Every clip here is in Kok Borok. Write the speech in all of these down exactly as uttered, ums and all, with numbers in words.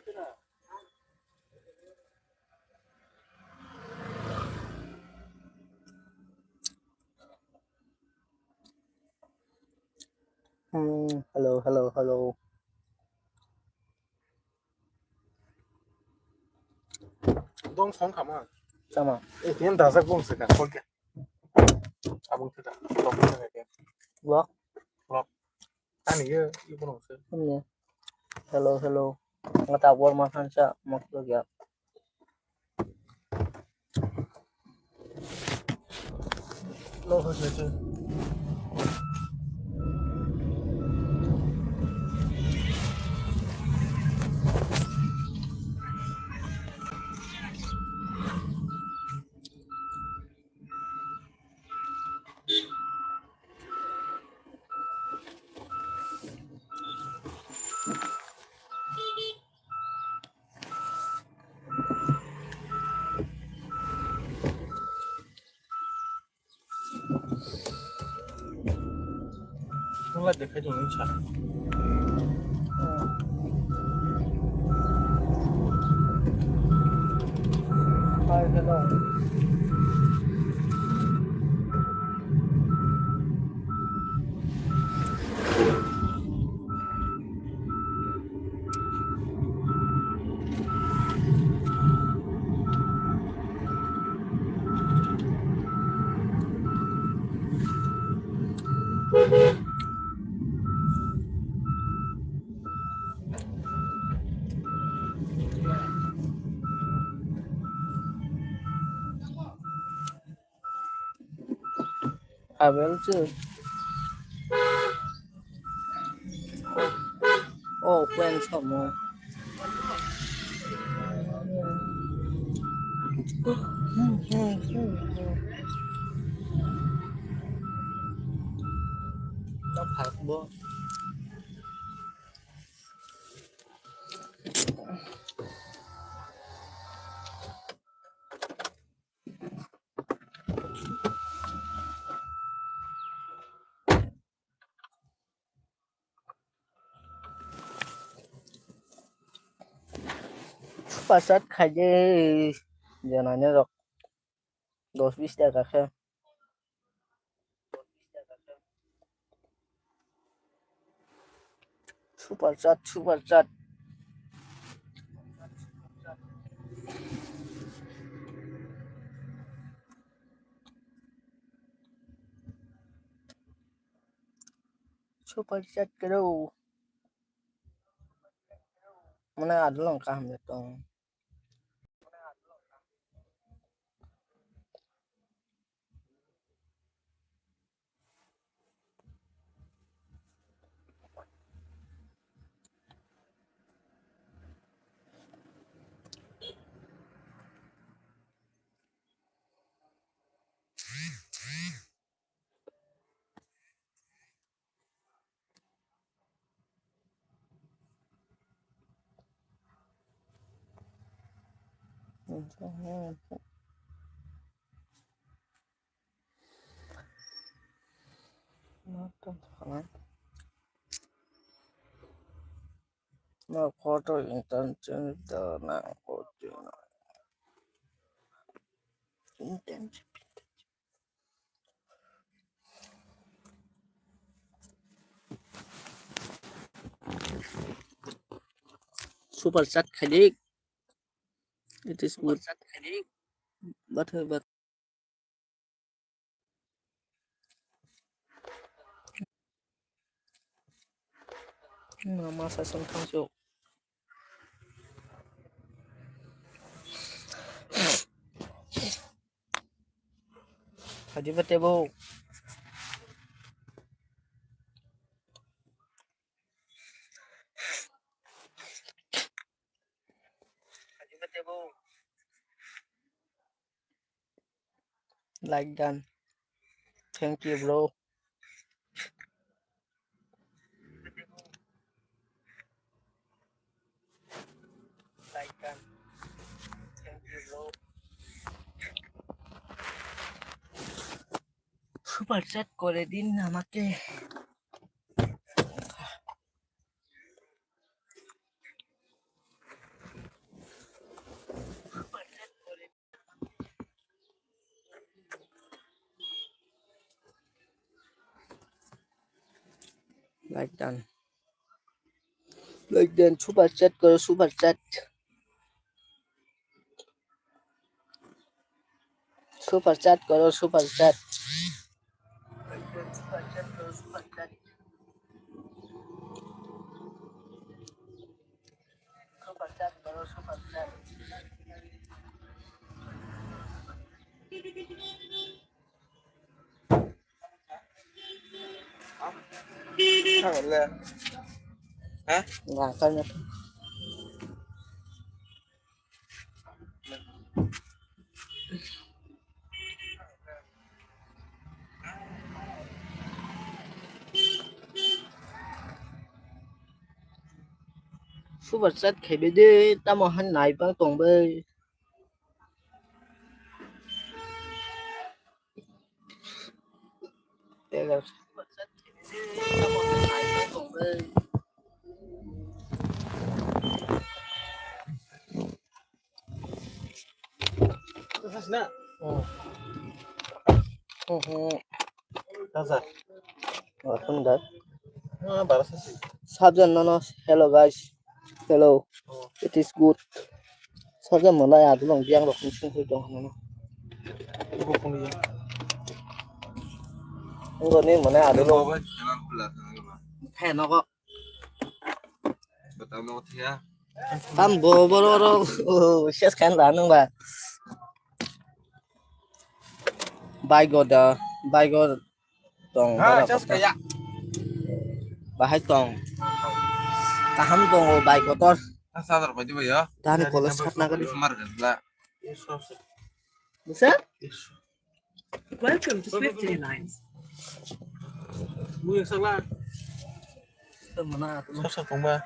Hmm, hello, hello, hello. Dong song kama. Sama. Eh, tiyan dasa kong seka, kol kya? Abang seka, kol kya? Block. Block. Ani ye, ye kono se. Hello, hello. Ngata bor ma thansa, mak lo kya? Wngla dekhai tongwi sa. Hi, hello. Abel chu. Oh, friends, come on. Super chat khaidi, janani rok dos bis taka khe. Super chat, super chat. Super chat kero. Mane adulong kaham ya tong. No photo internship da na internship. Super chat khaidi. It is good. But, but Mama sasong thangsu. Hadi ba tebo. Hadi ba tebo. Like dan. Thank you, bro. Like dan. Thank you, bro. Super chat kore din amake. Like done. Like done. Super chat koro, super chat. Super chat koro, super chat. Super chat koro, super chat. Thang le. Ha? Nggak akan ya. Super chat khaibai de, tamo han nai pang tong bai. Kaza. Welcome back. Ah, bara sasi. Sabjan nono. Hello guys. Hello. Oh. It is good. Sabjan mona ya dulong biang rok sing sing tong nono. Ibu kuni ya. Enggak nih mana ada lo. Kayak noko. Betul noko ya. Tam bo boro ro. Oh, ses kan lanung ba. Baigo da, baigo tong. Ha, borok jas kota. Kaya. Bahai tong. Kaham tongo bai kotor. Sadar pai diba ya. Dani college satna gadi. Mar gala. Bisa? Welcome to Swift Airlines. Mu yang salah. Mana tu? Sasa tong ba.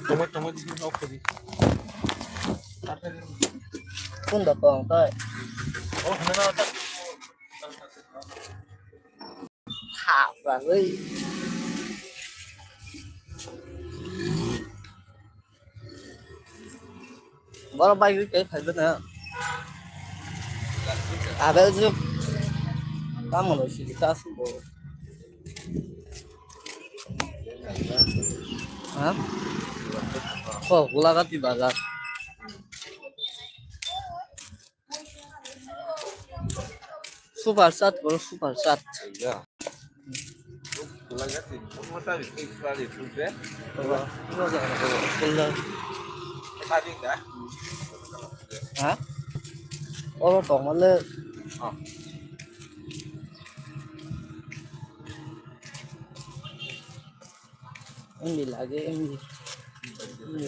Tunggu, tunggu di sini, off di. Pun da kong tai. Oh, mana ada? Thap ra oi. Boro bike rikhe phaibo na. Abel juk. Tamo no sidi kasu bo. Ha? Ko Gulagati bazar. Super chat bro, super chat. Ha? Oro tongmale. Hindi lagi, hindi. Hindi.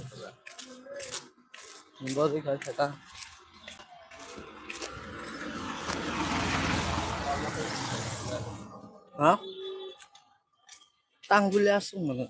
Hindi ko kaya. Ha? Tanggul ya semua.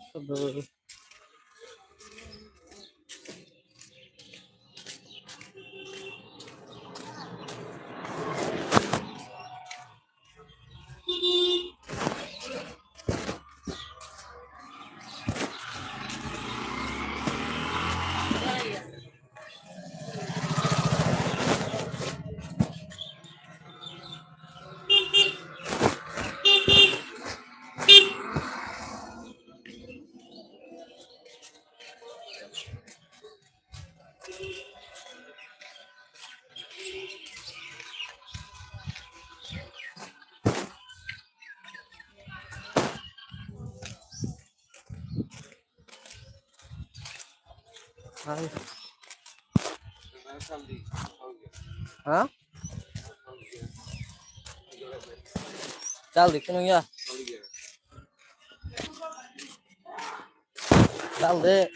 Hai. Ha? Chal dikhe nung ya. Chal de.